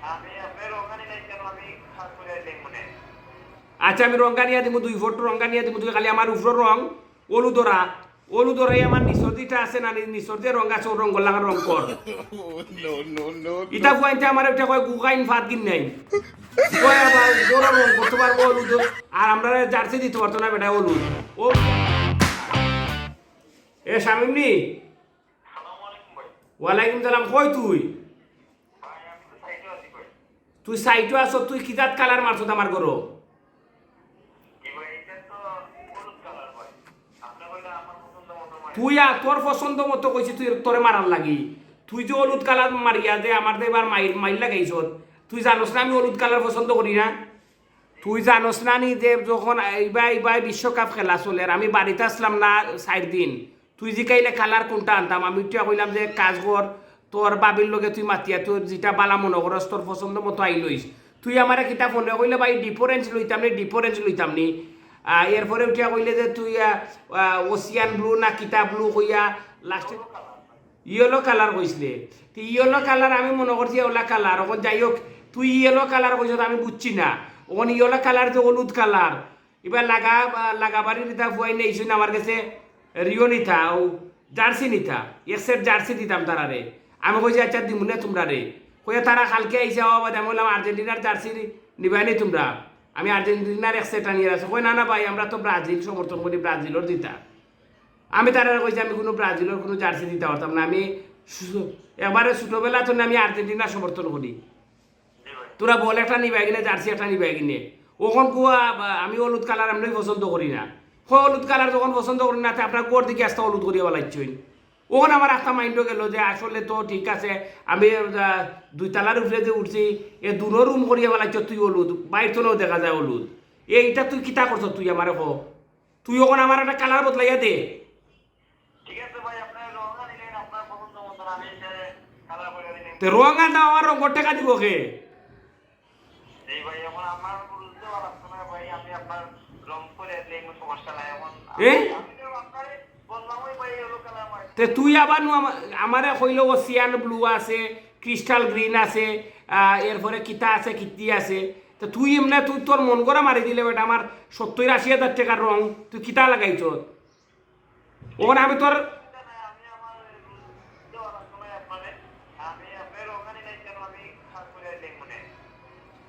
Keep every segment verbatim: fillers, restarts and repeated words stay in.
আমি আপনার রঙানি নাই কেন, আমি খাস করে আইলে মনে। আচ্ছা, আমি রঙানিয়া দিমু, দুই ফুট রঙানিয়া দিমু, তুই খালি আমার উপরর রং হলুদ ওরা, হলুদ ওরাই আমার নিচর যেটা আছে না, নি-, নিচর যে রং আছে, ও রঙর লাখান রং কর। ইতা ফুয়াইন্তে আমার একটা কয় গুখাইন ফাত গিন নাই। কয় আবার বড় রং করতে পারবো হলুদ, আর আমরা জার্সি দিতে পারতো না বেটা হলুদ। ও, এ শামিম নি? ওয়ালাইকুম সালাম, কই তুই? তুই সাইটো আছো, তুই কি জাত কালার মারছত আমার ঘরো? তুই আর তোর পছন্দ মতো কইছি তুই তোরে মারার লাগি। তুই যে হলুদ কালার মারিয়া যে আমার যে এবার মাইর, মাইর লাগাইছত, তুই জানোস না আমি হলুদ কালার পছন্দ করি না? তুই জানোস না নি যে যখন ইবায়, ইবায় বিশ্বকাপ খেলা চলের, আমি বাড়িত আছলাম না চাইর দিন, তুই জিকাইলে কালার কোনটা আনতাম, আমি উঠিয়া কইলাম যে কাজ কর, তোর ভাবির লগে তুই মাতিয়া তোর যেটা বালা মনো করস, তোর পছন্দ মতো আইলইস। তুই আমারে কিতা ফোনে কইলে, "ভাই, ডিফারেন্স লইতাম নি, ডিফারেন্স লইতাম নি।" আহ, এরপরে উঠিয়া কইলে যে তুই, আহ, আহ, ওসিয়ান ব্লু না কিতা ব্লু কইয়া লাস্টে ইয়েলো কালার কইছিলে। তে ইয়েলো কালার আমি মনো করছি ওলা কালার। অখন যাই হোক, তুই ইয়েলো কালার কইছত আমি বুঝছি না। অখন ইয়েলো কালার তো হলুদ কালার। ইবার লাগা, লাগাবাড়ির ইতা ফুয়াইন আইছইন আমার গেছে রিও নিতা, ও জার্সি নিতা, এক সেট জার্সি দিতাম তারারে। আমি কইছি, "আচ্ছা, দিমু নে তুমরারে।" কইয়া তারা কালকে আইছে, "ও বাবা," আমি কইলাম, "আর্জেন্টিনার জার্সি নিবায় নি তুমরা? আমি আর্জেন্টিনার এক সেট আনিয়া আছে।" কয়, "না, না ভাই, আমরা তো ব্রাজিল সমর্থন করি, ব্রাজিলর দিতা।" আমি তারারে কইছি, "আমি কুনু ব্রাজিলর কুনু জার্সি দিতা পারতাম না, আমি সু-, একবারে ছোটবেলা তো আমি আর্জেন্টিনা সমর্থন করি।" তোরা বল একটা নিবায় গিনে, জার্সি একটা নিবায় গিনে। অখন কুয়া, বা, আমি হলুদ কালার এমনি পছন্দ করি না। হলুদ কালার যখন পছন্দ করি না, তে আপনার ঘর দিকে আস্তা হলুদ করিয়া বালাইছইন। অখন আমার একটা মাইন্ডও গেল যে আসলে তো ঠিক আছে, আমি, আহ, দুই তালার উপরে যে উঠছি, এ দুনো রুম করিয়া বালাইছ তুই হলুদ, বাইর তনেও দেখা যায় হলুদ। এইটা তুই কিতা করছ তুই আমারে ক? তুই অখন আমার একটা কালার বদলাইয়া দে। ঠিক আছে ভাই, আপনার রং আনিলেন, আপনার পছন্দ মতন আমি এটা কালার করে দিলেন। তে রং আনতাম, আমার রঙর টেকা দিব কে? এই ভাই, এখন আমার বুঝতে পারলাম না ভাই, আমি আপনার রং করে দিলে কোনো সমস্যা নাই। এখন এ? আমি তো আপনারে বললাম, ওই ভাই, ইয়েলো কালার আমার। তে তুই আবার নু আমা-, আমারে কইলো ওসিয়ান ব্লু আছে, ক্রিস্টাল গ্রিন আছে, আহ, এরপরে কিতা আছে, কিত্তি আছে। তো তুই এমনে তুই তোর মন গড়া মারি দিলে বেটা, আমার সত্তর আশি হাজার টেকার রং, তুই কিতা লাগাইছ? অখন আমি তোর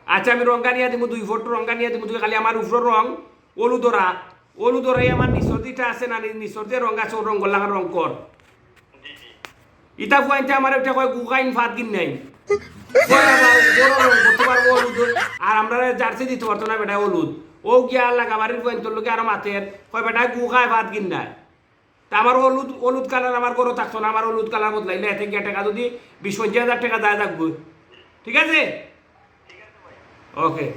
আচ্ছা, আমি রঙ আনিয়া দিমু, দুই ফুট রঙ আনিয়া দিমু, তুই খালি আমার উপরর রং হলুদ ওরা, হলুদ ওরাই আমার নিচর যেটা আছে না, নি-, নিচর যে রং আছে, ও রঙর লাখান রং কর। ইতা ফুয়াইন্তে আমার একটা কয় গুখাইন ফাত গিন নাই। কয় আবার বড় রং করতে পারবো হলুদ, আর আমরা জার্সি দিতে পারতো না বেটা হলুদ। ও গিয়া লাগাবাড়ির ফুয়াইন্তর লগে আরো মাতের, কয় বেটা গুখায় ফাত গিন নাই। তা আমার হলুদ, হলুদ কালার আমার ঘরো থাকতো না, আমার হলুদ কালার বদলাইলে এতে গিয়া টেকা যদি বিশ পঁচিশ হাজার টেকা যায় থাকবো। ঠিক আছে? ওকে।